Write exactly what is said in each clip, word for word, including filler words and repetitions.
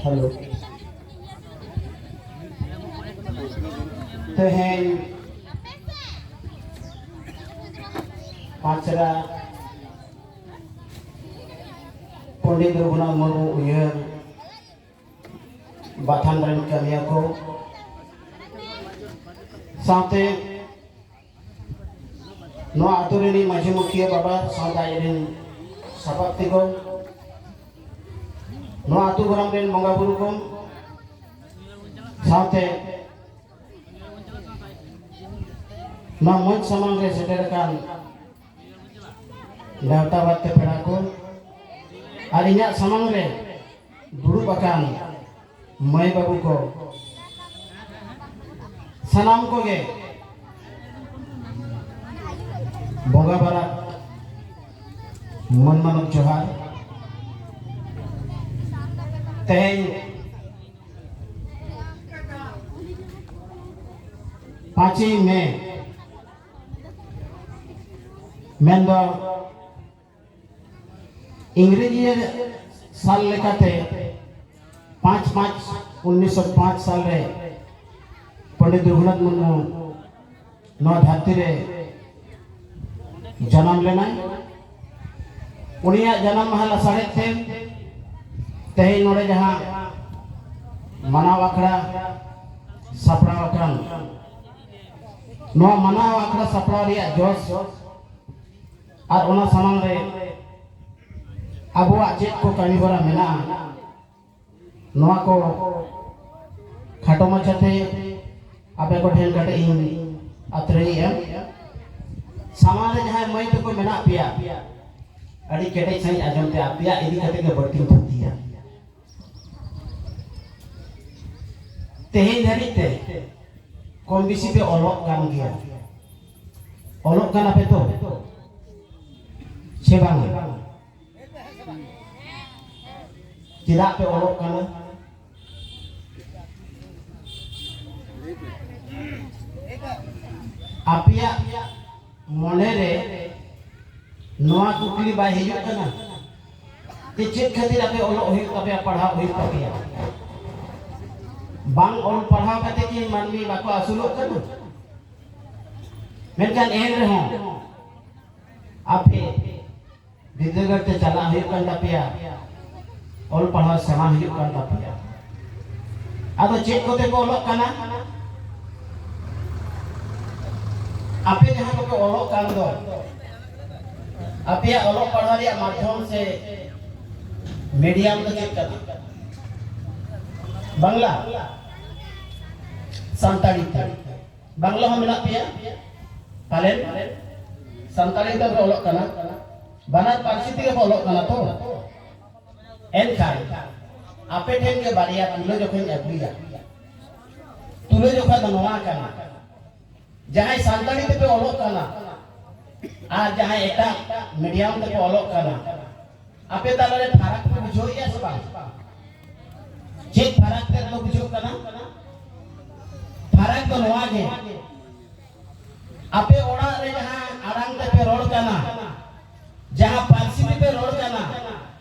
Hello. ᱛᱮᱦᱮᱧ ᱯᱟᱸᱪᱨᱟ ᱯᱚᱱᱰᱤᱛ ᱨᱚᱜᱷᱩᱱᱟᱛᱷ ᱢᱩᱨᱢᱩ ᱩᱭᱦᱟᱹᱨ ᱵᱟᱛᱷᱟᱱ ᱨᱮᱱ ᱠᱟᱹᱢᱤᱭᱟᱹ ᱠᱚ ᱥᱟᱶᱛᱮ ᱱᱚᱣᱟ ᱟᱹᱛᱩ ᱨᱤᱱᱤᱡ ᱢᱟᱹᱡᱷᱤ ᱢᱩᱠᱷᱤᱭᱟᱹ ᱵᱟᱵᱟ ᱥᱟᱶᱛᱮ ᱟᱡ ᱨᱮᱱ ᱥᱟᱯᱟᱵ ᱛᱮᱠᱚ, ᱱᱚᱣᱟ ᱟᱹᱛᱩ ᱜᱚᱨᱟᱢ ᱨᱮᱱ ᱵᱚᱸᱜᱟ ᱵᱩᱨᱩ ᱠᱚ ᱥᱟᱶᱛᱮ ᱱᱚᱣᱟ ᱢᱚᱧᱪ ᱥᱟᱢᱟᱝ ᱨᱮ ᱥᱮᱴᱮᱨ ᱟᱠᱟᱱ ᱱᱮᱣᱛᱟ ᱵᱟᱨᱛᱮ ᱯᱮᱲᱟ ᱠᱚ ᱟᱨ ᱤᱧᱟᱹᱜ ᱥᱟᱢᱟᱝ ᱨᱮ ᱫᱩᱲᱩᱵ ᱟᱠᱟᱱ ᱢᱟᱹᱭ ᱵᱟᱹᱵᱩ ᱠᱚ, ᱥᱟᱱᱟᱢ ᱠᱚᱜᱮ ᱵᱚᱸᱜᱟ ᱵᱟᱨᱟ ᱢᱟᱹᱱ ᱢᱟᱱᱚᱛ ᱡᱚᱦᱟᱨ᱾ ᱛᱮᱦᱮᱧ ᱯᱟᱸᱪᱮᱭ ᱢᱮ ᱢᱮᱱᱫᱚ ᱤᱝᱨᱮᱡᱤ ᱥᱟᱞ ᱞᱮᱠᱟᱛᱮ ᱯᱟᱸᱪ ᱯᱟᱸᱪ ᱩᱱᱤᱥᱥᱚ ᱯᱟᱸᱪ ᱥᱟᱞ ᱨᱮ ᱯᱚᱱᱰᱤᱛ ᱨᱚᱜᱷᱩᱱᱟᱛᱷ ᱢᱩᱨᱢᱩ ᱱᱚᱣᱟ ᱫᱷᱟᱹᱨᱛᱤ ᱨᱮ ᱡᱟᱱᱟᱢ ᱞᱮᱱᱟᱭ᱾ ᱩᱱᱤᱭᱟᱜ ᱡᱟᱱᱟᱢ ᱢᱟᱦᱟ ᱞᱟᱥᱟᱲᱦᱮᱫ ᱛᱮ ᱛᱮᱦᱮᱧ ᱱᱚᱰᱮ ᱡᱟᱦᱟᱸ ᱢᱟᱱᱟᱣ ᱟᱠᱷᱲᱟ ᱥᱟᱯᱲᱟᱣ ᱟᱠᱟᱱ, ᱱᱚᱣᱟ ᱢᱟᱱᱟᱣ ᱟᱠᱷᱲᱟ ᱥᱟᱯᱲᱟᱣ ᱨᱮᱭᱟᱜ ᱡᱚᱥ ᱟᱨ ᱚᱱᱟ ᱥᱟᱢᱟᱝ ᱨᱮ ᱟᱵᱚᱣᱟᱜ ᱪᱮᱫ ᱠᱚ ᱠᱟᱹᱢᱤ ᱦᱚᱨᱟ ᱢᱮᱱᱟᱜᱼᱟ, ᱱᱚᱣᱟ ᱠᱚ ᱠᱷᱟᱴᱚ ᱢᱟᱪᱷᱟᱛᱮ ᱟᱯᱮ ᱠᱚᱴᱷᱮᱱ ᱠᱟᱹᱴᱤᱡ ᱤᱧ ᱟᱛᱨᱮᱭᱮᱫᱼᱟ᱾ ᱥᱟᱢᱟᱝ ᱨᱮ ᱡᱟᱦᱟᱸᱭ ᱢᱟᱹᱭ ᱛᱟᱠᱚ ᱢᱮᱱᱟᱜ ᱯᱮᱭᱟ, ᱟᱹᱰᱤ ᱠᱮᱴᱮᱡ ᱥᱟᱺᱦᱤᱡ ᱟᱸᱡᱚᱢ ᱯᱮ, ᱟᱯᱮᱭᱟᱜ ᱤᱫᱤ ᱠᱟᱛᱮ ᱜᱮ ᱵᱟᱹᱲᱛᱤᱧ ᱛᱷᱩᱛᱤᱭᱟ᱾ ᱛᱮᱦᱮᱧ ᱫᱷᱟᱹᱨᱤᱡ ᱛᱮ ᱠᱚᱢ ᱵᱮᱥᱤ ᱯᱮ ᱚᱞᱚᱜ ᱠᱟᱱ ᱜᱮᱭᱟ, ᱚᱞᱚᱜ ᱠᱟᱱᱟ ᱯᱮ ᱛᱚ ᱥᱮ ᱵᱟᱝ? ᱪᱮᱫᱟᱜ ᱯᱮ ᱚᱞᱚᱜ ᱠᱟᱱᱟ? ᱟᱯᱮᱭᱟᱜ ᱢᱚᱱᱮ ᱨᱮ ᱱᱚᱣᱟ ᱠᱩᱠᱞᱤ ᱵᱟᱭ ᱦᱤᱡᱩᱜ ᱠᱟᱱᱟ ᱪᱮᱫ ᱠᱷᱟᱹᱛᱤᱨ ᱟᱯᱮ ᱚᱞᱚᱜ ᱦᱩᱭᱩᱜ ᱛᱟᱯᱮᱭᱟ, ᱯᱟᱲᱦᱟᱜ ᱦᱩᱭᱩᱜ ᱛᱟᱯᱮᱭᱟ? ᱵᱟᱝ ᱚᱞ ᱯᱟᱲᱦᱟᱣ ᱠᱟᱛᱮ ᱠᱤ ᱢᱟᱹᱱᱢᱤ ᱵᱟᱠᱚ ᱟᱹᱥᱩᱞᱚᱜ ᱠᱟᱱᱟ? ᱢᱮᱱᱠᱷᱟᱱ ᱮᱱ ᱨᱮᱦᱚᱸ ᱟᱯᱮ ᱵᱤᱨᱫᱟᱹᱜᱟᱲ ᱛᱮ ᱪᱟᱞᱟᱜ ᱦᱩᱭᱩᱜ ᱠᱟᱱ ᱛᱟᱯᱮᱭᱟ, ᱚᱞ ᱯᱟᱲᱦᱟᱣ ᱥᱮᱬᱟ ᱦᱩᱭᱩᱜ ᱠᱟᱱ ᱛᱟᱯᱮᱭᱟ᱾ ᱟᱫᱚ ᱪᱮᱫ ᱠᱚᱛᱮ ᱠᱚ ᱚᱞᱚᱜ ᱠᱟᱱᱟ? ᱟᱯᱮ ᱡᱟᱦᱟᱸ ᱠᱚᱯᱮ ᱚᱞᱚᱜ ᱠᱟᱱ ᱫᱚ, ᱟᱯᱮᱭᱟᱜ ᱚᱞᱚᱜ ᱯᱟᱲᱦᱟᱣ ᱨᱮᱭᱟᱜ ᱢᱟᱫᱽᱫᱷᱚᱢ ᱥᱮ ᱢᱤᱰᱤᱭᱟᱢ ᱫᱚ ᱪᱮᱫ ᱠᱟᱱᱟ? ᱵᱟᱝᱞᱟ, ᱥᱟᱱᱛᱟᱲᱤ ᱛᱮ᱾ ᱵᱟᱝᱞᱟ ᱦᱚᱸ ᱢᱮᱱᱟᱜ ᱯᱮᱭᱟ ᱯᱟᱞᱮᱱ? ᱥᱟᱱᱛᱟᱲᱤ ᱛᱮ ᱯᱮ ᱚᱞᱚᱜ ᱠᱟᱱᱟ, ᱵᱟᱱᱟᱨ ᱯᱟᱹᱨᱥᱤ ᱛᱮᱜᱮ ᱯᱮ ᱚᱞᱚᱜ ᱠᱟᱱᱟ ᱛᱚ? ᱮᱱᱠᱷᱟᱱ ᱟᱯᱮ ᱴᱷᱮᱱ ᱜᱮ ᱵᱟᱨᱭᱟ ᱛᱩᱞᱟᱹ ᱡᱚᱠᱷᱟᱧ ᱟᱹᱜᱩᱭᱟ, ᱛᱩᱞᱟᱹ ᱡᱚᱠᱷᱟ ᱫᱚ ᱱᱚᱣᱟ ᱠᱟᱱᱟ, ᱡᱟᱦᱟᱸᱭ ᱥᱟᱱᱛᱟᱲᱤ ᱛᱮᱯᱮ ᱚᱞᱚᱜ ᱠᱟᱱᱟ ᱟᱨ ᱡᱟᱦᱟᱸᱭ ᱮᱴᱟᱜ ᱢᱤᱰᱤᱭᱟᱢ ᱛᱮᱯᱮ ᱚᱞᱚᱜ ᱠᱟᱱᱟ, ᱟᱯᱮ ᱛᱟᱞᱟᱨᱮ ᱯᱷᱟᱨᱟᱠ ᱯᱮ ᱵᱩᱡᱷᱟᱹᱣᱮᱫᱼᱟ ᱥᱮ ᱵᱟᱝ? ᱪᱮᱫ ᱯᱷᱟᱨᱟᱠ ᱛᱮᱫ ᱫᱚ ᱵᱩᱡᱷᱟᱹᱜ ᱠᱟᱱᱟ? ᱯᱷᱟᱨᱟᱠ ᱫᱚ ᱱᱚᱣᱟ ᱜᱮ, ᱟᱯᱮ ᱚᱲᱟᱜ ᱨᱮ ᱡᱟᱦᱟᱸ ᱟᱲᱟᱝ ᱛᱮᱯᱮ ᱨᱚᱲ ᱠᱟᱱᱟ, ᱡᱟᱦᱟᱸ ᱯᱟᱹᱨᱥᱤ ᱛᱮᱯᱮ ᱨᱚᱲ ᱠᱟᱱᱟ,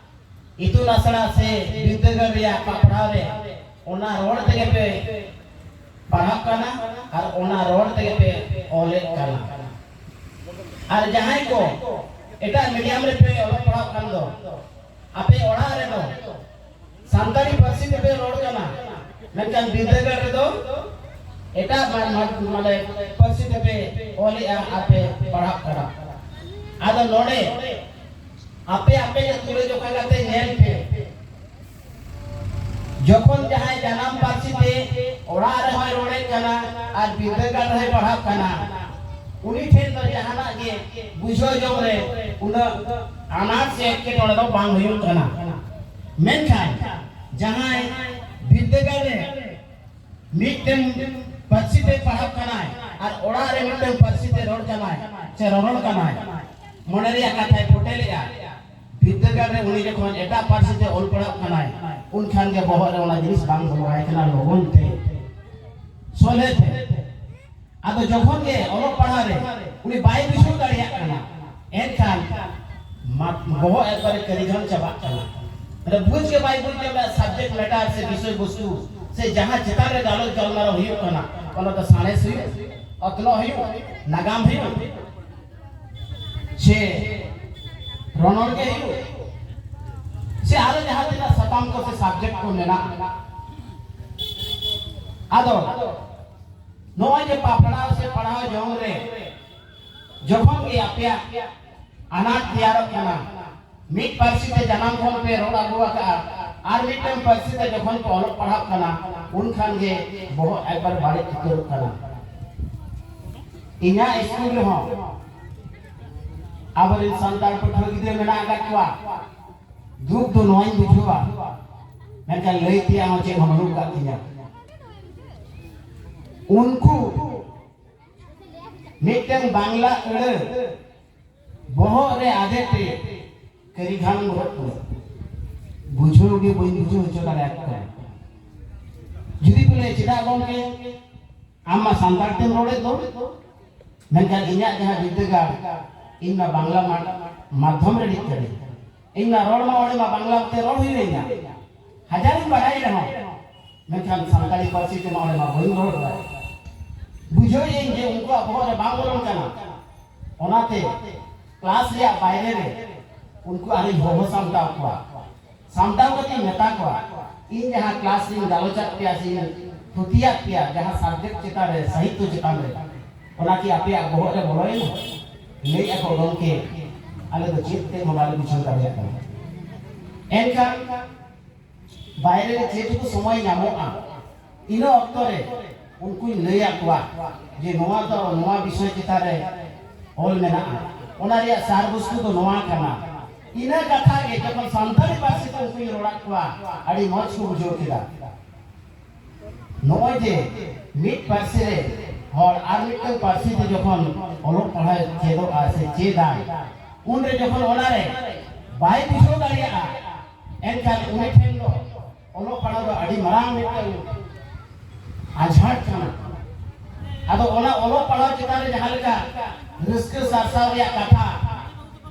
ᱤᱛᱩᱱ ᱟᱥᱲᱟ ᱥᱮ ᱵᱤᱨᱫᱟᱹᱜᱟᱲ ᱨᱮᱭᱟᱜ ᱯᱟᱲᱦᱟᱣ ᱨᱮ ᱚᱱᱟ ᱨᱚᱲ ᱛᱮᱜᱮ ᱯᱮ ᱯᱟᱲᱦᱟᱜ ᱠᱟᱱᱟ ᱟᱨ ᱚᱱᱟ ᱨᱚᱲ ᱛᱮᱜᱮ ᱯᱮ ᱚᱞᱮᱫ ᱠᱟᱱᱟ᱾ ᱟᱨ ᱡᱟᱦᱟᱸᱭ ᱠᱚ ᱮᱴᱟᱜ ᱢᱤᱰᱤᱭᱟᱢ ᱨᱮᱯᱮ ᱚᱞᱚᱜ ᱯᱟᱲᱦᱟᱜ ᱠᱟᱱ ᱫᱚ, ᱟᱯᱮ ᱚᱲᱟᱜ ᱨᱮᱫᱚ ᱥᱟᱱᱛᱟᱲᱤ ᱯᱟᱹᱨᱥᱤ ᱛᱮᱯᱮ ᱨᱚᱲ ᱠᱟᱱᱟ, ᱢᱮᱱᱠᱷᱟᱱ ᱵᱤᱨᱫᱟᱹᱜᱟᱲ ᱨᱮᱫᱚ ᱮᱴᱟᱜ ᱢᱟ-, ᱢᱟ-, ᱢᱟᱱᱮ ᱯᱟᱹᱨᱥᱤ ᱛᱮᱯᱮ ᱚᱞᱮᱜᱼᱟ ᱟᱨ ᱯᱮ ᱯᱟᱲᱦᱟᱜ ᱠᱟᱱᱟ᱾ ᱟᱫᱚ ᱱᱚᱰᱮ ᱟᱯᱮ ᱟᱯᱮ ᱜᱮ ᱛᱩᱞᱟᱹ ᱡᱚᱠᱷᱟ ᱠᱟᱛᱮ ᱧᱮᱞ ᱯᱮ, ᱡᱚᱠᱷᱚᱱ ᱡᱟᱦᱟᱸᱭ ᱡᱟᱱᱟᱢ ᱯᱟᱹᱨᱥᱤ ᱛᱮ ᱚᱲᱟᱜ ᱨᱮᱦᱚᱸᱭ ᱨᱚᱲᱮᱫ ᱠᱟᱱᱟ ᱟᱨ ᱵᱤᱨᱫᱟᱹᱜᱟᱲ ᱨᱮᱦᱚᱸᱭ ᱯᱟᱲᱦᱟᱜ ᱠᱟᱱᱟ, ᱩᱱᱤ ᱴᱷᱮᱱ ᱫᱚ ᱡᱟᱦᱟᱱᱟᱜ ᱜᱮ ᱵᱩᱡᱷᱟᱹᱣ ᱡᱚᱝ ᱨᱮ ᱩᱱᱟᱹᱜ ᱟᱱᱟᱴ ᱥᱮ ᱮᱴᱠᱮᱴᱚᱬᱮ ᱫᱚ ᱵᱟᱝ ᱦᱩᱭᱩᱜ ᱠᱟᱱᱟ᱾ ᱢᱮᱱᱠᱷᱟᱱ ᱡᱟᱦᱟᱸᱭ ᱵᱤᱨᱫᱟᱹᱜᱟᱲ ᱨᱮ ᱢᱤᱫᱴᱮᱱ ᱯᱟᱹᱨᱥᱤ ᱛᱮ ᱯᱟᱲᱦᱟᱜ ᱠᱟᱱᱟᱭ ᱟᱨ ᱚᱲᱟᱜ ᱨᱮ ᱢᱤᱫᱴᱮᱱ ᱯᱟᱹᱨᱥᱤ ᱛᱮ ᱨᱚᱲ ᱠᱟᱱᱟᱭ ᱥᱮ ᱨᱚᱨᱚᱲ ᱠᱟᱱᱟᱭ, ᱢᱚᱱᱮ ᱨᱮᱭᱟᱜ ᱠᱟᱛᱷᱟᱭ ᱯᱷᱚᱴᱮᱞᱮᱜᱼᱟ᱾ ᱵᱤᱨᱫᱟᱹᱜᱟᱲ ᱨᱮ ᱩᱱᱤ ᱡᱚᱠᱷᱚᱱ ᱮᱴᱟᱜ ᱯᱟᱹᱨᱥᱤ ᱛᱮ ᱚᱞ ᱯᱟᱲᱦᱟᱜ ᱠᱟᱱᱟᱭ, ᱩᱱᱠᱷᱟᱱ ᱜᱮ ᱵᱚᱦᱚᱜ ᱨᱮ ᱚᱱᱟ ᱡᱤᱱᱤᱥ ᱵᱟᱝ ᱵᱚᱞᱚᱣᱟᱭ ᱠᱟᱱᱟ ᱞᱚᱜᱚᱱ ᱛᱮ, ᱥᱚᱞᱦᱮ ᱛᱮ᱾ ᱟᱫᱚ ᱡᱚᱠᱷᱚᱱ ᱜᱮ ᱚᱞᱚᱜ ᱯᱟᱲᱦᱟᱜ ᱨᱮ ᱩᱱᱤ ᱵᱟᱭ ᱵᱩᱡᱷᱟᱹᱣ ᱫᱟᱲᱮᱭᱟᱜ ᱠᱟᱱᱟ, ᱮᱱᱠᱷᱟᱱ ᱢᱟ ᱵᱚᱦᱚᱜ ᱮᱠᱵᱟᱨᱮ ᱠᱟᱹᱨᱤᱜᱷᱟᱢ ᱪᱟᱵᱟᱜ ᱠᱟᱱᱟ᱾ ᱢᱟᱱᱮ ᱵᱩᱡᱽ ᱜᱮ ᱵᱟᱭ ᱵᱩᱡᱽ ᱧᱟᱢᱮᱫ subject matter ᱥᱮ ᱵᱤᱥᱚᱭ ᱵᱚᱥᱛᱩ ᱥᱮ ᱡᱟᱦᱟᱸ ᱪᱮᱛᱟᱱ ᱨᱮ ᱜᱟᱞᱚᱪ ᱜᱟᱞᱢᱟᱨᱟᱣ ᱦᱩᱭᱩᱜ ᱠᱟᱱᱟ, ᱚᱱᱟ ᱫᱚ ᱥᱟᱬᱮᱥ ᱦᱩᱭᱩᱜ, ᱚᱛᱱᱚᱜ ᱦᱩᱭᱩᱜ, ᱱᱟᱜᱟᱢ ᱦᱩᱭᱩᱜ, ᱥᱮ ᱨᱚᱱᱚᱲ ᱜᱮ ᱦᱩᱭᱩᱜ, ᱥᱮ ᱟᱨᱚ ᱡᱟᱦᱟᱸ ᱛᱤᱱᱟᱹᱜ ᱥᱟᱛᱟᱢ ᱠᱚ ᱥᱮ subject ᱠᱚ ᱢᱮᱱᱟᱜᱼᱟ᱾ ᱟᱫᱚ ᱱᱚᱜᱼᱚᱭ ᱡᱮ ᱯᱟᱯᱲᱟᱣ ᱥᱮ ᱯᱟᱲᱦᱟᱣ ᱡᱚᱝ ᱨᱮ ᱡᱚᱠᱷᱚᱱ ᱜᱮ ᱟᱯᱮᱭᱟᱜ ᱟᱱᱟᱴ ᱛᱮᱭᱟᱨᱚᱜ ᱠᱟᱱᱟ, ᱢᱤᱫ ᱯᱟᱹᱨᱥᱤ ᱛᱮ ᱡᱟᱱᱟᱢ ᱠᱷᱚᱱ ᱯᱮ ᱨᱚᱲ ᱟᱹᱜᱩ ᱟᱠᱟᱫᱼᱟ, ᱟᱨ ᱢᱤᱫᱴᱟᱝ ᱯᱟᱹᱨᱥᱤ ᱛᱮ ᱡᱚᱠᱷᱚᱱ ᱯᱮ ᱚᱞᱚᱜ ᱯᱟᱲᱦᱟᱜ ᱠᱟᱱᱟ, ᱩᱱ ᱠᱷᱟᱱ ᱜᱮ ᱵᱚᱦᱚᱜ ᱮᱠᱵᱟᱨ ᱵᱟᱹᱲᱤᱡ ᱩᱛᱟᱹᱨᱚᱜ ᱠᱟᱱᱟ᱾ ᱤᱧᱟᱹᱜ ᱥᱠᱩᱞ ᱨᱮᱦᱚᱸ ᱟᱵᱚᱨᱮᱱ ᱥᱟᱱᱛᱟᱲ ᱯᱟᱹᱴᱷᱩᱣᱟᱹ ᱜᱤᱫᱽᱨᱟᱹ ᱢᱮᱱᱟᱜ ᱟᱠᱟᱫ ᱠᱚᱣᱟ᱾ ᱫᱩᱠ ᱫᱚ ᱱᱚᱣᱟᱧ ᱵᱩᱡᱷᱟᱹᱣᱟ, ᱢᱮᱱᱠᱷᱟᱱ ᱞᱟᱹᱭ ᱛᱮᱭᱟᱜ ᱦᱚᱸ ᱪᱮᱫ ᱦᱚᱸ ᱵᱟᱹᱱᱩᱜ ᱟᱠᱟᱫ ᱛᱤᱧᱟᱹ᱾ ᱩᱱᱠᱩ ᱢᱤᱫᱴᱟᱝ ᱵᱟᱝᱞᱟ ᱟᱹᱲᱟᱹ ᱵᱚᱦᱚᱜ ᱨᱮ ᱟᱫᱮ ᱛᱮ ᱠᱟᱹᱨᱤᱜᱷᱟᱢ ᱜᱚᱫ ᱠᱚ᱾ ᱵᱩᱡᱷᱟᱹᱣ ᱜᱮ ᱵᱟᱹᱧ ᱵᱩᱡᱷᱟᱹᱣ ᱦᱚᱪᱚ ᱫᱟᱲᱮᱭᱟᱠᱚ ᱠᱟᱱᱟ᱾ ᱡᱩᱫᱤ ᱠᱚ ᱞᱟᱹᱭᱟ, "ᱪᱮᱫᱟᱜ ᱜᱚᱢᱠᱮ, ᱟᱢ ᱢᱟ ᱥᱟᱱᱛᱟᱲ ᱛᱮᱢ ᱨᱚᱲᱮᱫ ᱫᱚ?" ᱢᱮᱱᱠᱷᱟᱱ ᱤᱧᱟᱹᱜ ᱡᱟᱦᱟᱸ ᱵᱤᱨᱫᱟᱹᱜᱟᱲ, ᱤᱧ ᱢᱟ ᱵᱟᱝᱞᱟ ᱢᱟ-, ᱢᱟᱫᱽᱫᱷᱚᱢ ᱨᱮ ᱪᱮᱫ ᱠᱟᱹᱫᱟᱹᱧ᱾ ᱤᱧ ᱢᱟ ᱨᱚᱲ ᱢᱟ ᱚᱸᱰᱮ ᱢᱟ ᱵᱟᱝᱞᱟ ᱛᱮ ᱨᱚᱲ ᱦᱩᱭ ᱞᱮᱱᱟ᱾ ᱦᱟᱡᱟᱨᱤᱧ ᱵᱟᱲᱟᱭ ᱨᱮᱦᱚᱸ, ᱢᱮᱱᱠᱷᱟᱱ ᱥᱟᱱᱛᱟᱲᱤ ᱯᱟᱹᱨᱥᱤ ᱛᱮᱢᱟ ᱚᱸᱰᱮ ᱢᱟ ᱵᱟᱹᱧ ᱨᱚᱲ ᱫᱟᱲᱮᱭᱟᱜ᱾ ᱵᱩᱡᱷᱟᱹᱣ ᱤᱧ ᱡᱮ ᱩᱱᱠᱩᱣᱟᱜ ᱵᱚᱦᱚᱜ ᱨᱮ ᱵᱟᱝ ᱵᱚᱞᱚᱱ ᱠᱟᱱᱟ᱾ ᱚᱱᱟᱛᱮ ᱠᱞᱟᱥ ᱨᱮᱭᱟᱜ ᱵᱟᱭᱨᱮ ᱨᱮ ᱩᱱᱠᱩ ᱟᱨᱤᱧ ᱦᱚᱦᱚ ᱥᱟᱢᱴᱟᱣ ᱠᱚᱣᱟ᱾ ᱥᱟᱢᱴᱟᱣ ᱠᱟᱛᱮᱧ ᱢᱮᱛᱟ ᱠᱚᱣᱟ, ᱤᱧ ᱡᱟᱦᱟᱸ ᱠᱞᱟᱥ ᱨᱤᱧ ᱜᱟᱞᱚᱪᱟᱫ ᱯᱮᱭᱟ ᱥᱮ ᱤᱧ ᱛᱷᱩᱛᱤᱭᱟᱫ ᱯᱮᱭᱟ, ᱡᱟᱦᱟᱸ subject ᱪᱮᱛᱟᱱ ᱨᱮ, ᱥᱟᱦᱤᱛᱛᱚ ᱪᱮᱛᱟᱱ ᱨᱮ, ᱚᱱᱟ ᱠᱤ ᱟᱯᱮᱭᱟᱜ ᱵᱚᱦᱚᱜ ᱨᱮ ᱵᱚᱞᱚᱭᱮᱱᱟ? ᱞᱟᱹᱭᱮᱫᱼᱟ ᱠᱚ, "ᱜᱚᱢᱠᱮ, ᱟᱞᱮ ᱫᱚ ᱪᱮᱫ ᱛᱮ ᱦᱚᱸ ᱵᱟᱞᱮ ᱵᱩᱡᱷᱟᱹᱣ ᱫᱟᱲᱮᱭᱟᱜ ᱠᱟᱱᱟ᱾" ᱮᱱᱠᱷᱟᱱ ᱵᱟᱭᱨᱮ ᱨᱮ ᱡᱮᱴᱩᱠᱩ ᱥᱚᱢᱚᱭ ᱧᱟᱢᱚᱜᱼᱟ, ᱤᱱᱟᱹ ᱚᱠᱛᱚ ᱨᱮ ᱩᱱᱠᱩᱧ ᱞᱟᱹᱭ ᱟᱠᱚᱣᱟ ᱡᱮ ᱱᱚᱣᱟ ᱫᱚ ᱱᱚᱣᱟ ᱵᱤᱥᱚᱭ ᱪᱮᱛᱟᱱ ᱨᱮ ᱚᱞ ᱢᱮᱱᱟᱜᱼᱟ, ᱚᱱᱟ ᱨᱮᱭᱟᱜ ᱥᱟᱨ ᱵᱚᱥᱛᱩ ᱫᱚ ᱱᱚᱣᱟ ᱠᱟᱱᱟ᱾ ᱤᱱᱟᱹ ᱠᱟᱛᱷᱟ ᱜᱮ ᱡᱚᱠᱷᱚᱱ ᱥᱟᱱᱛᱟᱲᱤ ᱯᱟᱹᱨᱥᱤ ᱛᱮ ᱩᱱᱠᱩᱧ ᱨᱚᱲᱟᱫ ᱠᱚᱣᱟ, ᱟᱹᱰᱤ ᱢᱚᱡᱽ ᱠᱚ ᱵᱩᱡᱷᱟᱹᱣ ᱠᱮᱫᱟ᱾ ᱱᱚᱜᱼᱚᱭ ᱡᱮ ᱢᱤᱫ ᱯᱟᱹᱨᱥᱤ ᱨᱮ ᱦᱚᱲ ᱟᱨ ᱢᱤᱫᱴᱟᱝ ᱯᱟᱹᱨᱥᱤ ᱛᱮ ᱡᱚᱠᱷᱚᱱ ᱚᱞᱚᱜ ᱯᱟᱲᱦᱟᱣ ᱪᱮᱫᱚᱜᱼᱟ ᱥᱮ ᱪᱮᱫᱟᱭ, ᱩᱱᱨᱮ ᱡᱚᱠᱷᱚᱱ ᱚᱱᱟᱨᱮ ᱵᱟᱭ ᱵᱩᱡᱷᱟᱹᱣ ᱫᱟᱲᱮᱭᱟᱜᱼᱟ, ᱮᱱᱠᱷᱟᱱ ᱩᱱᱤ ᱴᱷᱮᱱ ᱫᱚ ᱚᱞᱚᱜ ᱯᱟᱲᱦᱟᱣ ᱫᱚ ᱟᱹᱰᱤ ᱢᱟᱨᱟᱝ ᱢᱤᱫᱴᱟᱝ ᱟᱡᱷᱟᱴ ᱠᱟᱱᱟ᱾ ᱟᱫᱚ ᱚᱱᱟ ᱚᱞᱚᱜ ᱯᱟᱲᱦᱟᱣ ᱪᱮᱛᱟᱱ ᱨᱮ ᱡᱟᱦᱟᱸ ᱞᱮᱠᱟ ᱨᱟᱹᱥᱠᱟᱹ ᱥᱟᱨᱥᱟᱣ ᱨᱮᱭᱟᱜ ᱠᱟᱛᱷᱟ,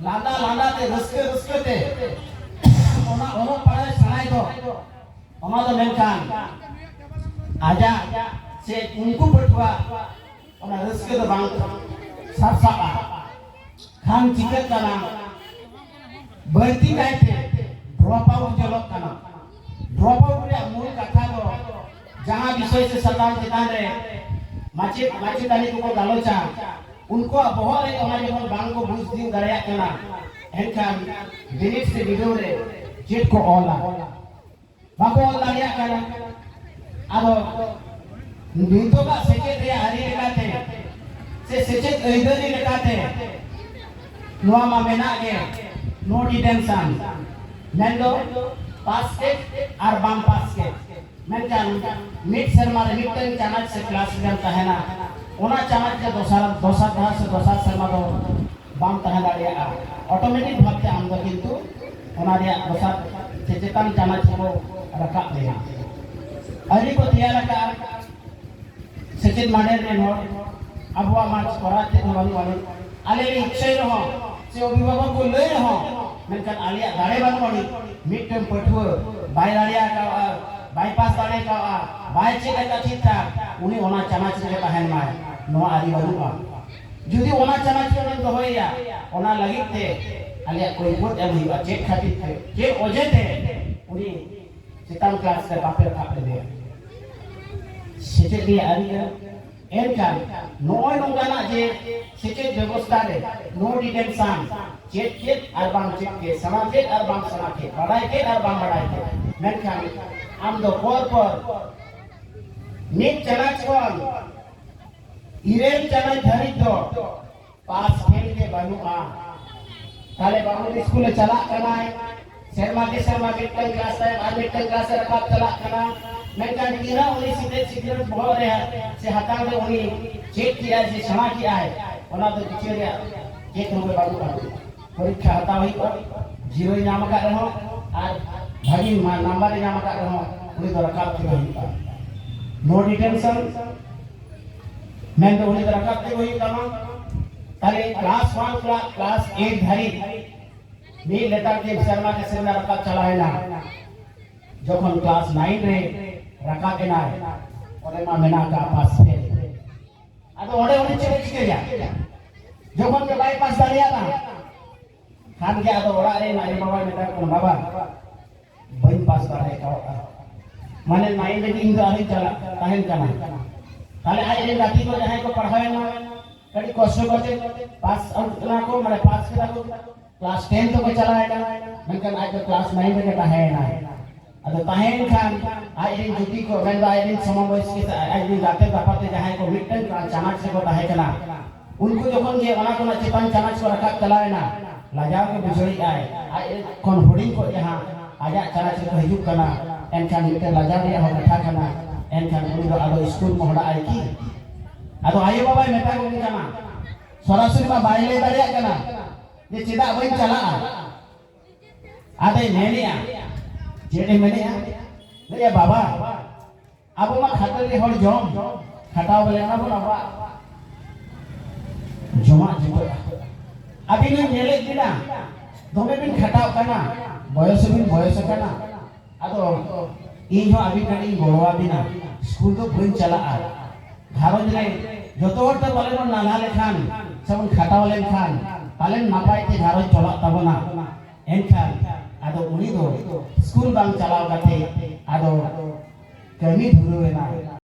ᱞᱟᱸᱫᱟ ᱞᱟᱸᱫᱟ ᱛᱮ, ᱨᱟᱹᱥᱠᱟᱹ ᱨᱟᱹᱥᱠᱟᱹ ᱛᱮ ᱚᱱᱟ ᱚᱞᱚᱜ ᱯᱟᱲᱦᱟᱣ ᱥᱮᱬᱟᱭ ᱫᱚ, ᱚᱱᱟ ᱫᱚ ᱢᱮᱱᱠᱷᱟᱱ ᱟᱡᱟᱜ ᱥᱮ ᱩᱱᱠᱩ ᱯᱟᱹᱴᱷᱩᱣᱟᱹ ᱚᱱᱟ ᱨᱟᱹᱥᱠᱟᱹ ᱫᱚ ᱵᱟᱝ ᱥᱟᱨᱥᱟᱜᱼᱟ᱾ ᱠᱷᱟᱱ ᱪᱤᱠᱟᱹᱜ ᱠᱟᱱᱟ, ᱵᱟᱹᱲᱛᱤ ᱠᱟᱭᱛᱮ drop out ᱧᱮᱞᱚᱜ ᱠᱟᱱᱟ᱾ Drop out ᱨᱮᱭᱟᱜ ᱢᱩᱞ ᱠᱟᱛᱷᱟ ᱫᱚ ᱡᱟᱦᱟᱸ ᱵᱤᱥᱚᱭ ᱥᱮ ᱥᱟᱛᱟᱢ ᱪᱮᱛᱟᱱ ᱨᱮ ᱢᱟᱪᱮᱫ ᱢᱟᱪᱮᱛᱟᱹᱱᱤ ᱠᱚᱠᱚ ᱜᱟᱞᱚᱪᱟ, ᱩᱱᱠᱩᱣᱟᱜ ᱵᱚᱦᱚᱜ ᱨᱮ ᱚᱱᱟ ᱡᱮᱢᱚᱱ ᱵᱟᱝ ᱠᱚ ᱵᱩᱡᱽ ᱛᱤᱭᱳᱜ ᱫᱟᱲᱮᱭᱟᱜ ᱠᱟᱱᱟ, ᱮᱱᱠᱷᱟᱱ ᱵᱤᱱᱤᱰ ᱥᱮ ᱵᱤᱰᱟᱹᱣ ᱨᱮ ᱪᱮᱫ ᱠᱚ ᱚᱞᱟ, ᱵᱟᱠᱚ ᱚᱞ ᱫᱟᱲᱮᱭᱟᱜ ᱠᱟᱱᱟ᱾ ᱟᱫᱚ ᱱᱤᱛᱚᱜᱟᱜ ᱥᱮᱪᱮᱫ ᱨᱮᱭᱟᱜ ᱟᱹᱨᱤ ᱞᱮᱠᱟᱛᱮ ᱥᱮ ᱥᱮᱪᱮᱫ ᱟᱹᱭᱫᱟᱹᱨᱤ ᱞᱮᱠᱟᱛᱮ ᱱᱚᱣᱟ ᱢᱟ ᱢᱮᱱᱟᱜ ᱜᱮ, no detention, ᱢᱮᱱᱫᱚ ᱯᱟᱥ ᱠᱮᱫ ᱟᱨ ᱵᱟᱢ ᱯᱟᱥ ᱠᱮᱫ, ᱢᱮᱱᱠᱷᱟᱱ ᱢᱤᱫ ᱥᱮᱨᱢᱟ ᱨᱮ ᱢᱤᱫᱴᱟᱝ ᱪᱟᱱᱟᱪ ᱥᱮ ᱠᱞᱟᱥ ᱨᱮᱢ ᱛᱟᱦᱮᱱᱟ, ᱚᱱᱟ ᱪᱟᱱᱟᱪ ᱨᱮ ᱫᱚᱥᱟᱨ ᱫᱚᱥᱟᱨ ᱫᱷᱟᱣ ᱥᱮ ᱫᱚᱥᱟᱨ ᱥᱮᱨᱢᱟ ᱫᱚ ᱵᱟᱢ ᱛᱟᱦᱮᱸ ᱫᱟᱲᱮᱭᱟᱜᱼᱟ᱾ ᱚᱴᱳᱢᱮᱴᱤᱠ ᱵᱷᱟᱵᱛᱮ ᱟᱢ ᱫᱚ ᱠᱤᱱᱛᱩ ᱚᱱᱟ ᱨᱮᱭᱟᱜ ᱫᱚᱥᱟᱨ ᱥᱮ ᱪᱮᱛᱟᱱ ᱪᱟᱱᱟᱪ ᱠᱚ ᱨᱟᱠᱟᱵ ᱢᱮᱭᱟ᱾ ᱟᱹᱨᱤ ᱠᱚ ᱛᱮᱭᱟᱨ ᱟᱠᱟᱫᱼᱟ ᱥᱮᱪᱮᱫ ᱢᱟᱰᱮᱨ ᱨᱮᱱ ᱦᱚᱲ, ᱟᱵᱚᱣᱟᱜ ᱢᱟ ᱠᱚᱨᱟᱣ ᱪᱮᱫ ᱦᱚᱸ ᱵᱟᱹᱱᱩᱜ ᱟᱹᱱᱤᱡ᱾ ᱟᱞᱮ ᱞᱮ ᱤᱪᱪᱷᱟᱹᱭ ᱨᱮᱦᱚᱸ ᱥᱮ ᱚᱵᱷᱤᱵᱷᱟᱵᱚᱠ ᱠᱚ ᱞᱟᱹᱭ ᱨᱮᱦᱚᱸ, ᱢᱮᱱᱠᱷᱟᱱ ᱟᱞᱮᱭᱟᱜ ᱫᱟᱲᱮ ᱵᱟᱹᱱᱩᱜ ᱟᱹᱱᱤᱡ᱾ ᱢᱤᱫᱴᱟᱝ ᱯᱟᱹᱴᱷᱩᱣᱟᱹ ᱵᱟᱭ ᱫᱟᱲᱮ ᱟᱠᱟᱫᱼᱟ, ᱵᱟᱭ ᱯᱟᱥ ᱫᱟᱲᱮ ᱟᱠᱟᱫᱼᱟ, ᱵᱟᱭ ᱪᱮᱫ ᱟᱠᱟᱫ ᱴᱷᱤᱠ ᱴᱷᱟᱠ, ᱩᱱᱤ ᱚᱱᱟ ᱪᱟᱱᱟᱪ ᱨᱮᱜᱮ ᱛᱟᱦᱮᱱ ᱢᱟᱭ, ᱱᱚᱣᱟ ᱟᱹᱨᱤ ᱵᱟᱹᱱᱩᱜᱼᱟ᱾ ᱡᱩᱫᱤ ᱚᱱᱟ ᱪᱟᱱᱟᱪ ᱨᱮᱢ ᱫᱚᱦᱚᱭᱮᱭᱟ, ᱚᱱᱟ ᱞᱟᱹᱜᱤᱫ ᱛᱮ ᱟᱞᱮᱭᱟᱜ ᱠᱚᱭᱯᱚᱫ ᱮᱢ ᱦᱩᱭᱩᱜᱼᱟ᱾ ᱪᱮᱫ ᱠᱷᱟᱹᱛᱤᱨ ᱛᱮ, ᱪᱮᱫ ᱚᱡᱮ ᱛᱮ ᱩᱱᱤ ᱪᱮᱛᱟᱱ ᱠᱞᱟᱥ ᱨᱮ ᱵᱟᱯᱮ ᱨᱟᱠᱟᱵ ᱞᱮᱫᱮᱭᱟ? ᱥᱮᱪᱮᱫ ᱨᱮᱭᱟᱜ ᱟᱹᱨᱤ ᱠᱟᱱᱟ᱾ ᱮᱱᱠᱷᱟᱱ ᱱᱚᱜᱼᱚᱭ ᱱᱚᱝᱠᱟᱱᱟᱜ ᱡᱮ ᱥᱮᱪᱮᱫ ᱵᱮᱵᱚᱥᱛᱷᱟ ᱨᱮ no detention, ᱪᱮᱫ ᱪᱮᱫ ᱟᱨ ᱵᱟᱝ ᱪᱮᱫ ᱪᱮᱫ, ᱥᱮᱬᱟ ᱪᱮᱫ ᱟᱨ ᱵᱟᱝ ᱥᱮᱬᱟ ᱪᱮᱫ, ᱵᱟᱲᱟᱭ ᱪᱮᱫ ᱟᱨ ᱵᱟᱝ ᱵᱟᱲᱟᱭ ᱪᱮᱫ, ᱢᱮᱱᱠᱷᱟᱱ ᱟᱢ ᱫᱚ ᱯᱚᱨ ᱯᱚᱨ ᱢᱤᱫ ᱪᱟᱱᱟᱪ ᱠᱷᱚᱱ ᱤᱨᱟᱹᱞ ᱪᱟᱱᱟᱪ ᱫᱷᱟᱹᱨᱤᱡ ᱫᱚ ᱯᱟᱥ ᱯᱷᱮᱞ ᱜᱮ ᱵᱟᱹᱱᱩᱜᱼᱟ᱾ ᱛᱟᱦᱞᱮ ᱵᱟᱹᱵᱩ ᱥᱠᱩᱞ ᱮ ᱪᱟᱞᱟᱜ ᱠᱟᱱᱟᱭ, ᱥᱮᱨᱢᱟ ᱠᱮ ᱥᱮᱨᱢᱟ ᱢᱤᱫᱴᱟᱝ ᱠᱞᱟᱥ ᱛᱟᱭᱚᱢ ᱟᱨ ᱢᱤᱫᱴᱟᱝ ᱠᱞᱟᱥ ᱮ ᱨᱟᱠᱟᱵ ᱪᱟᱞᱟᱜ ᱠᱟᱱᱟ, ᱢᱮᱱᱠᱷᱟᱱ ᱛᱤᱱᱟᱹᱜ ᱩᱱᱤ ᱥᱤᱠᱷᱱᱟᱹᱛ ᱥᱤᱠᱷᱱᱟᱹᱛ ᱵᱚᱦᱚᱜ ᱨᱮ ᱥᱮ ᱦᱟᱛᱟᱝ ᱨᱮ ᱩᱱᱤ ᱪᱮᱫ ᱠᱮᱜᱼᱟᱭ ᱥᱮ ᱥᱮᱬᱟ ᱠᱮᱜᱼᱟᱭ, ᱚᱱᱟ ᱫᱚ ᱵᱤᱪᱟᱹᱨ ᱨᱮᱭᱟᱜ ᱪᱮᱫ ᱦᱚᱸ ᱵᱟᱹᱱᱩᱜᱼᱟ᱾ ᱯᱚᱨᱤᱠᱠᱷᱟ ᱦᱟᱛᱟᱣ ᱦᱩᱭᱩᱜᱼᱟ, ᱡᱤᱨᱳᱭ ᱧᱟᱢ ᱟᱠᱟᱫ ᱨᱮᱦᱚᱸ ᱟᱨ ᱵᱷᱟᱹᱜᱤ ᱢᱟ-, ᱱᱟᱢᱵᱟᱨ ᱮ ᱧᱟᱢ ᱟᱠᱟᱫ ᱨᱮᱦᱚᱸ ᱩᱱᱤ ᱫᱚ ᱨᱟᱠᱟᱵ ᱛᱮᱜᱮ ᱦᱩᱭᱩᱜᱼᱟ᱾ No detention, ᱢᱮᱱᱫᱚ ᱩᱱᱤ ᱫᱚ ᱨᱟᱠᱟᱵ ᱛᱮᱜᱮ ᱦᱩᱭᱩᱜ ᱛᱟᱢᱟ᱾ ᱛᱟᱦᱞᱮ ᱠᱞᱟᱥ ᱚᱣᱟᱱ ᱠᱷᱚᱱᱟᱜ ᱠᱞᱟᱥ ᱮᱭᱤᱴ ᱫᱷᱟᱹᱨᱤᱡ ᱢᱤᱫ ᱞᱮᱛᱟᱲ ᱜᱮ ᱥᱮᱨᱢᱟ ᱠᱮ ᱥᱮᱨᱢᱟ ᱨᱟᱠᱟᱵ ᱪᱟᱞᱟᱣ ᱮᱱᱟ᱾ ᱡᱚᱠᱷᱚᱱ ᱠᱞᱟᱥ ᱱᱟᱭᱤᱱ ᱨᱮ ᱨᱟᱠᱟᱵ ᱮᱱᱟᱭ, ᱚᱸᱰᱮ ᱢᱟ ᱢᱮᱱᱟᱜ ᱟᱠᱟᱫ ᱯᱟᱥ ᱯᱷᱮᱞ᱾ ᱟᱫᱚ ᱚᱸᱰᱮ ᱩᱱᱤ ᱪᱮᱫ ᱮ ᱪᱤᱠᱟᱹᱭᱟ? ᱡᱚᱠᱷᱚᱱ ᱜᱮ ᱵᱟᱭ ᱯᱟᱥ ᱫᱟᱲᱮᱭᱟᱫᱟ, ᱠᱷᱟᱱ ᱜᱮ ᱟᱫᱚ ᱚᱲᱟᱜ ᱨᱮᱱ ᱟᱭᱳ ᱵᱟᱵᱟᱭ ᱢᱮᱛᱟ ᱠᱚ ᱠᱟᱱᱟ, "ᱵᱟᱵᱟ, ᱵᱟᱹᱧ ᱯᱟᱥ ᱫᱟᱲᱮ ᱠᱟᱣᱫᱟ, ᱢᱟᱱᱮ ᱱᱟᱭᱤᱱ ᱨᱮᱜᱮ ᱤᱧ ᱫᱚ ᱟᱨᱤᱧ ᱪᱟᱞᱟᱜ ᱛᱟᱦᱮᱱ ᱠᱟᱱᱟ᱾" ᱛᱟᱦᱞᱮ ᱟᱡ ᱨᱮᱱ ᱜᱟᱛᱮ ᱠᱚ ᱡᱟᱦᱟᱸᱭ ᱠᱚ ᱯᱟᱲᱦᱟᱣ ᱮᱱᱟ, ᱟᱹᱰᱤ ᱠᱚᱥᱴᱚ ᱠᱟᱛᱮ ᱯᱟᱥ ᱟᱣᱩᱴ ᱠᱟᱱᱟ ᱠᱚ, ᱢᱟᱱᱮ ᱯᱟᱥ ᱠᱮᱫᱟ ᱠᱚ, ᱠᱞᱟᱥ ᱴᱮᱱ ᱛᱮᱠᱚ ᱪᱟᱞᱟᱣ ᱮᱱᱟ, ᱢᱮᱱᱠᱷᱟᱱ ᱟᱡ ᱫᱚ ᱠᱞᱟᱥ ᱱᱟᱭᱤᱱ ᱨᱮᱜᱮ ᱛᱟᱦᱮᱸ ᱮᱱᱟᱭ᱾ ᱟᱫᱚ ᱛᱟᱦᱮᱸᱭᱮᱱ ᱠᱷᱟᱱ ᱟᱡ ᱨᱮᱱ ᱡᱩᱴᱤ ᱠᱚ, ᱢᱮᱱᱫᱚ ᱟᱡ ᱨᱮᱱ ᱥᱚᱢᱚᱵᱚᱭᱥᱤ ᱥᱮ ᱟᱡ ᱨᱮᱱ ᱜᱟᱛᱮ ᱜᱟᱯᱟᱛᱮ ᱡᱟᱦᱟᱸᱭ ᱠᱚ ᱢᱤᱫᱴᱟᱝ ᱪᱟᱱᱟᱪ ᱨᱮᱠᱚ ᱛᱟᱦᱮᱸ ᱠᱟᱱᱟ, ᱩᱱᱠᱩ ᱡᱚᱠᱷᱚᱱ ᱜᱮ ᱚᱱᱟ ᱠᱷᱚᱱᱟᱜ ᱪᱮᱛᱟᱱ ᱪᱟᱱᱟᱪ ᱠᱚ ᱨᱟᱠᱟᱵ ᱪᱟᱞᱟᱣ ᱮᱱᱟ, ᱞᱟᱡᱟᱣ ᱜᱮ ᱵᱩᱡᱷᱟᱹᱣᱮᱫ ᱟᱭ᱾ ᱟᱡ ᱠᱷᱚᱱ ᱦᱩᱰᱤᱧ ᱠᱚ ᱡᱟᱦᱟᱸ ᱟᱡᱟᱜ ᱪᱟᱱᱟᱪ ᱨᱮᱠᱚ ᱦᱤᱡᱩᱜ ᱠᱟᱱᱟ, ᱮᱱᱠᱷᱟᱱ ᱢᱤᱫᱴᱮᱱ ᱞᱟᱡᱟᱣ ᱨᱮᱭᱟᱜ ᱦᱚᱸ ᱠᱟᱛᱷᱟ ᱠᱟᱱᱟ᱾ ᱮᱱᱠᱷᱟᱱ ᱩᱱᱤ ᱫᱚ ᱟᱫᱚ ᱥᱠᱩᱞ ᱢᱚᱦᱰᱟᱜ ᱟᱭ ᱠᱤ? ᱟᱫᱚ ᱟᱭᱳ ᱵᱟᱵᱟᱭ ᱢᱮᱛᱟ ᱠᱚ ᱠᱟᱱᱟ, ᱥᱚᱨᱟᱥᱚᱨᱤ ᱢᱟ ᱵᱟᱭ ᱞᱟᱹᱭ ᱫᱟᱲᱮᱭᱟᱜ ᱠᱟᱱᱟ ᱡᱮ ᱪᱮᱫᱟᱜ ᱵᱟᱹᱧ ᱪᱟᱞᱟᱜᱼᱟ᱾ ᱟᱫᱚᱭ ᱢᱮᱱᱮᱜᱼᱟ, ᱪᱮᱫ ᱮ ᱢᱮᱱᱮᱜᱼᱟ? ᱞᱟᱹᱭᱟ, "ᱵᱟᱵᱟ, ᱟᱵᱚ ᱢᱟ ᱠᱷᱟᱴᱟᱹᱞᱤ ᱦᱚᱲ, ᱡᱚᱢ ᱠᱷᱟᱴᱟᱣ ᱵᱚᱞᱮ ᱚᱱᱟ ᱵᱚᱱ ᱟᱵᱚᱣᱟᱜ ᱡᱚᱢᱟᱜ ᱡᱩᱴᱟᱹᱜᱼᱟ᱾ ᱟᱹᱵᱤᱱ ᱦᱚᱸ ᱧᱮᱞᱮᱫ ᱵᱤᱱᱟ, ᱫᱚᱢᱮ ᱵᱤᱱ ᱠᱷᱟᱴᱟᱜ ᱠᱟᱱᱟ, ᱵᱚᱭᱚᱥ ᱦᱚᱸᱵᱤᱱ ᱵᱚᱭᱚᱥ ᱟᱠᱟᱱᱟ, ᱟᱫᱚ ᱤᱧ ᱦᱚᱸ ᱟᱹᱵᱤᱱ ᱠᱟᱹᱴᱤᱡ ᱤᱧ ᱜᱚᱲᱚ ᱟᱹᱵᱤᱱᱟ, ᱥᱠᱩᱞ ᱫᱚ ᱵᱟᱹᱧ ᱪᱟᱞᱟᱜᱼᱟ᱾ ᱜᱷᱟᱨᱚᱸᱡᱽ ᱨᱮ ᱡᱚᱛᱚ ᱦᱚᱲ ᱛᱮ ᱯᱟᱞᱮ ᱵᱚᱱ ᱱᱟᱞᱦᱟ ᱞᱮᱠᱷᱟᱱ ᱥᱮ ᱵᱚᱱ ᱠᱷᱟᱴᱟᱣ ᱞᱮᱱᱠᱷᱟᱱ ᱯᱟᱞᱮᱱ ᱱᱟᱯᱟᱭ ᱛᱮ ᱜᱷᱟᱨᱚᱸᱡᱽ ᱪᱟᱞᱟᱜ ᱛᱟᱵᱚᱱᱟ᱾" ᱮᱱᱠᱷᱟᱱ ᱟᱫᱚ ᱩᱱᱤ ᱫᱚ ᱥᱠᱩᱞ ᱵᱟᱝ ᱪᱟᱞᱟᱣ ᱠᱟᱛᱮ ᱟᱫᱚ ᱠᱟᱹᱢᱤ ᱫᱷᱩᱨᱟᱹᱣ ᱮᱱᱟᱭ᱾